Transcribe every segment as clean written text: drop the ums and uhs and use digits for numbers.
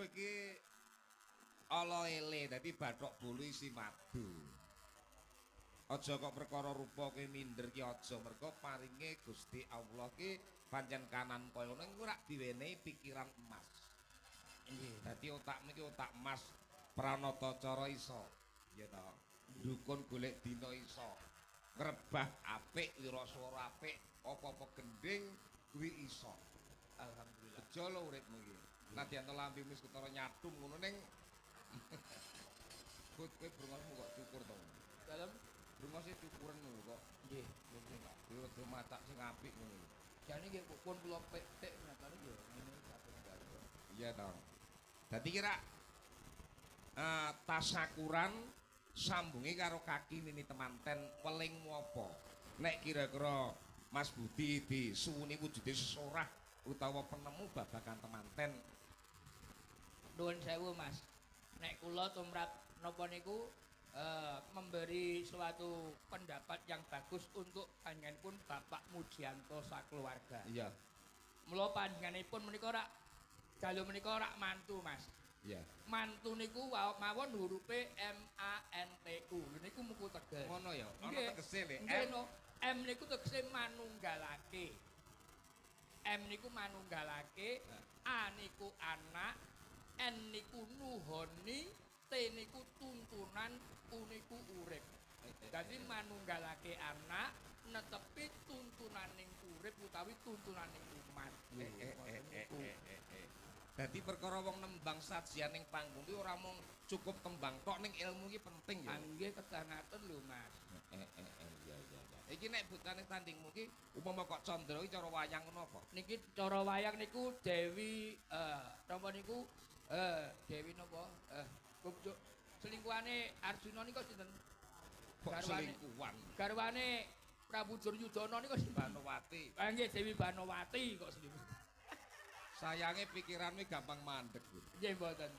Kowe iki ala ele, dadi bathok bolu isi madu. Aja kok perkara rupa kowe minder ki aja, mergo paringe Gusti Allah ki pancen kanan kaya ngono iku rak diwenehi pikiran emas. Nggih. Dadi otakmu iki otak emas, pranata cara iso. Ya ta. Dukun golek dina iso. Ngrebah apik, wiraswara apik, apa-apa gendhing kuwi iso. Alhamdulillah. Bejo lho uripmu iki. Nadyan to lambemu wis ketara nyatum ngono ning kowe brengosmu kok cukur to. Dalem Brengose cukuran lho kok. nggih, nggih Pak. Kuwi rada macak sing apik ngono lho. Jane nggih pun kula petik nyatane nggih ngene kabeh gawe. Iya to. Dadi kira tasakuran sambunge karo kaki nini temanten welingmu apa? Nek kira-kira Mas Budi disuwuni wujude sesorah utawa penemu babagan temanten. Nuwun sewu Mas. Nek kula tumrap napa niku memberi suatu pendapat yang bagus untuk panjenenganipun Bapak Mujianto sakeluarga. Iya. Mula panjenenganipun menika rak dalu menika rak mantu Mas. Iya. Mantu niku mawon hurufe M A N T U. Lho niku muku teges. Ngono ya, ana tegese le. Nggih no. M niku tegese manunggalake. M niku manunggalake, A niku anak, N niku nuhoni, T niku tuntunan, U niku urip. Dadi manunggalake anak netepi tuntunaning urip utawi tuntunaning umat. Dadi perkara wong nembang sajian ning panggung ki ora mung cukup tembang tok, ning ilmu ki penting ya. Nggih kedah ngaten lho Mas. Iya iya iya. Iki nek butane tandingmu ki upama kok Candra ki cara wayang ngono apa? Niki cara wayang niku Dewi napa niku Dewi napa? Selingkuhane Arjuna niku sinten? Kok selingkuhan? Garwane Prabu Duryudana niku sinten? Banowati. Ah nggih Dewi Banowati kok selingkuh. Sayange pikiranmu gampang mandek. Nggih mboten.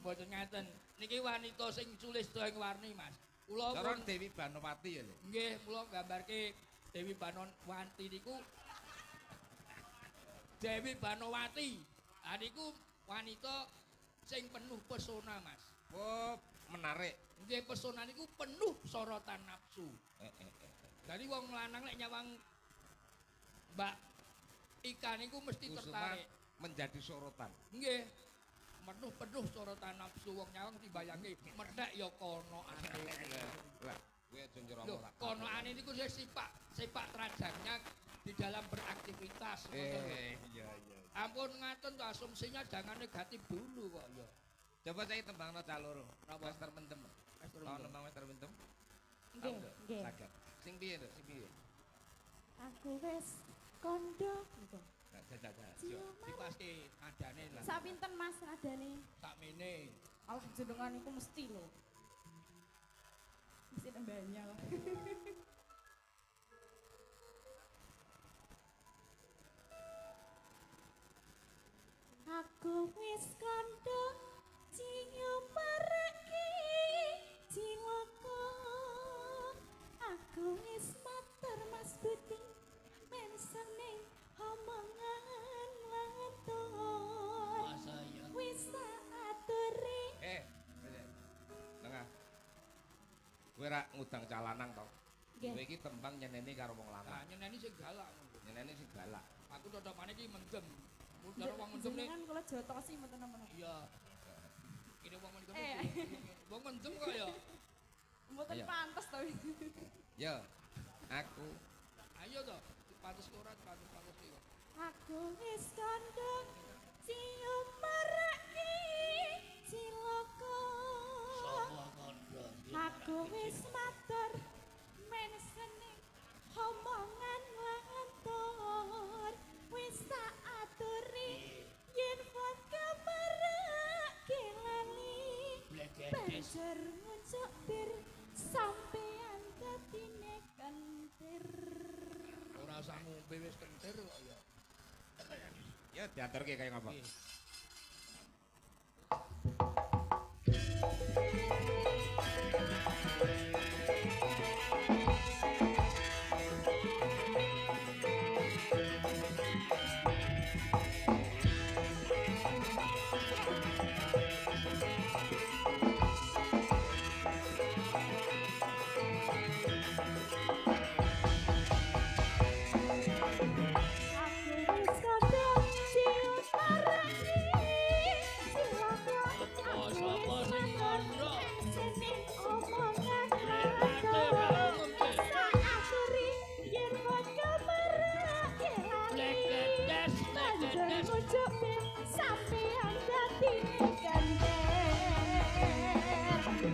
Mboten ngaten. Niki wanita sing sulis ing warni Mas. Kula cara Dewi Banowati ya lho. Nggih, kula gambarke Dewi Banowati niku Dewi Banowati. Ha niku wanita sing penuh pesona Mas. Oh, menarik. Nggih, pesona niku penuh sorotan nafsu. Dadi wong lanang lek nyawang Mbak Ika niku mesti tertarik. Menjadi sorotan. Nggih. Penuh-penuh sorotan nafsu wong nyawang dibayangke methek ya konokane. Lah, kowe aja njero ora. Konokane niku sepak terajangnya di dalam beraktivitas. Iya iya. Ampun ngaten to, asumsinya jangan negatif dulu kok ya. Coba saya tembangno cah loro. Napa? Master Mendem. Master Tau Mendem. nembang Master Mendem? Nggih, nggih. Saged. Sing piye to? Sing piye? Aku wis kondo gitu. Dipaske nadane lah. Sak pinten Mas nadane? Sakmene. Allah jenengan iku mesti lho. Mesti nembanyal. Aku wis kondo cium marake cilaka. Aku wis matur Mas Budi men seneng omongan lantur. Masa ya. Wis tak aturi. Tengah. Kowe ra ngudang cah lanang to? Nggih. Kowe iki tembang nyeneni karo wong Lah lanang. nyeneni sing galak ngono. Nyeneni sing galak. Aku totopane iki mendem. Cara wong mendem nek Jenengan kula jotosi mboten napa-napa. iya. Kene wong mendem. Wong mendem kok ya. Mboten pantes to. Ya. Aku ayo to, pantes ora pantes-pantes iki. Aku wis kondo cium marake cilaka. Sapa kondo? Aku wis matur men seneng omongan lantur. Wis tak aturi yen vodka marake lali. Banjur ngucuk bir sampean dadine kentir. Ora usah ngombe wis kentir kok ya. Ya diaturke kaya ngapa? Nggih.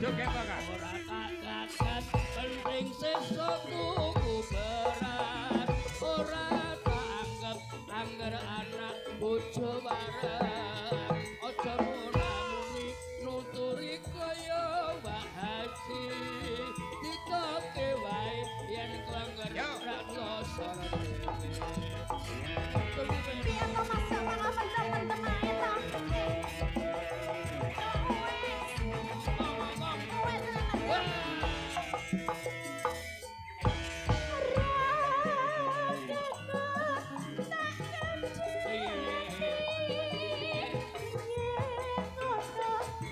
Joget to, Kang. Ora tak gagas penting sesuk tuku beras. Ora tak anggep angger anak bojo wareg. Aja muni nuturi kaya Wak Haji. Ditoke wae yen klengger rak losor dhewe. Piye to Mas kok malah mendem-mendem ae to? Wes. Wes.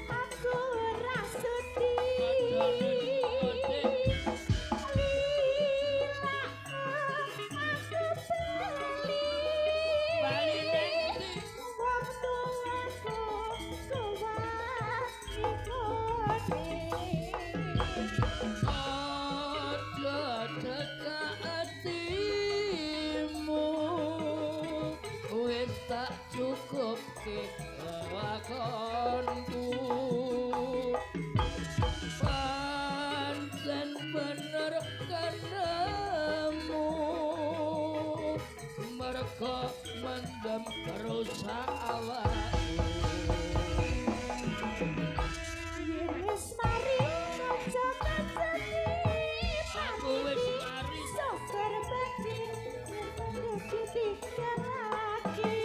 Aku ora sudi. Bali neng ndi? Wong tuaku kuwat ikone. Aja cekak atimu wis tak cukupke lakonku. Pancen bener kenemu mergo mendem rusak awakmu. Yen wis mari aja kaceni. Aku wis mari. Syukur bakti ditinggal lagi.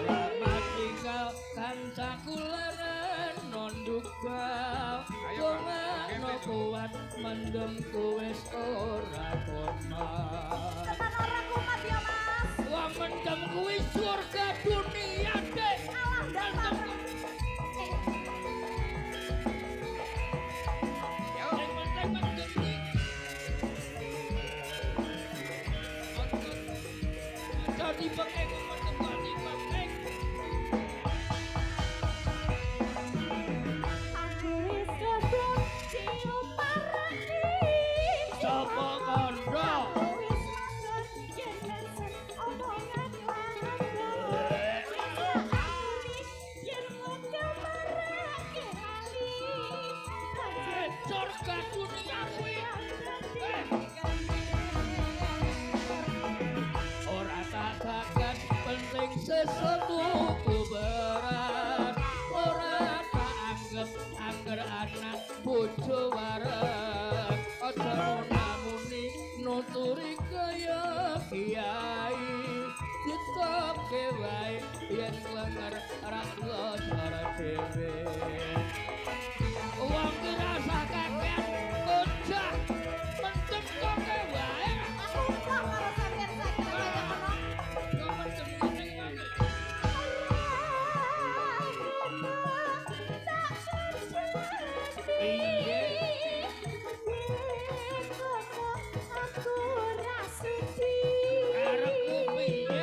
Lama tinggal kancaku leren nondugal. Ayo, Kang. Dongakno kuat mendem wis ora kumat. Tenan ora kumat ya Mas. Wong mendem kuwi surga dunia dek. Alah Mendem datar. Yo. sing penting mendem iki. Aja dipekek mendem kok dipekek. Aku wis kudu diuparani. Sapa kandha? Aku wis manut yen mesen omongan lanang. Yen muka marake lali. Surga dunia kuwi. Ora tak gagas penting sesuk tuku beras. Ora tak anggep angger anak bojo wareg. Aja muni nuturi kaya kiai. Ditoke wae yen klenger rak losor dhewe. Wong ki rasa kakean kocak mendem koke wae. Aku kok karo sampeyan saiki lek kaya ngono. Kok mendem ngene wong. Piye? Aku ora sudi. Karepmu piye?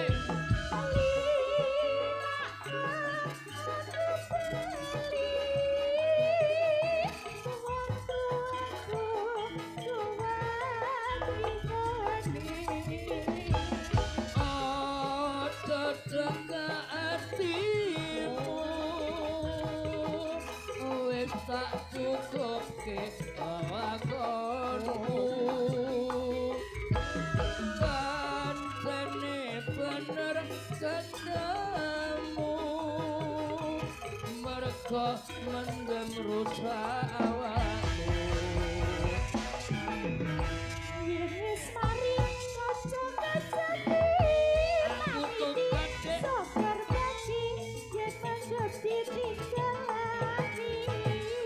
Aja cekak atimu wis tak cukupke lakonmu. Pancene bener kendemu mergo mendem rusak awakmu. Wis mari kaca kacane. Aku tobat dek. Sokor gaji yen manggut ditinggal lagi.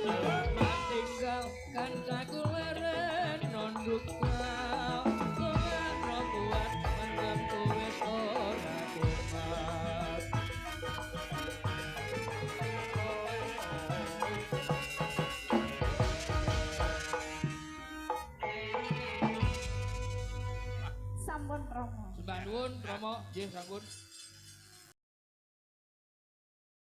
Lama tinggal kancaku leren nondugal. Dongakno kuat mendem wis ora kumat. Sampun Romo. Sembah nuwun Rama, nggih sampun.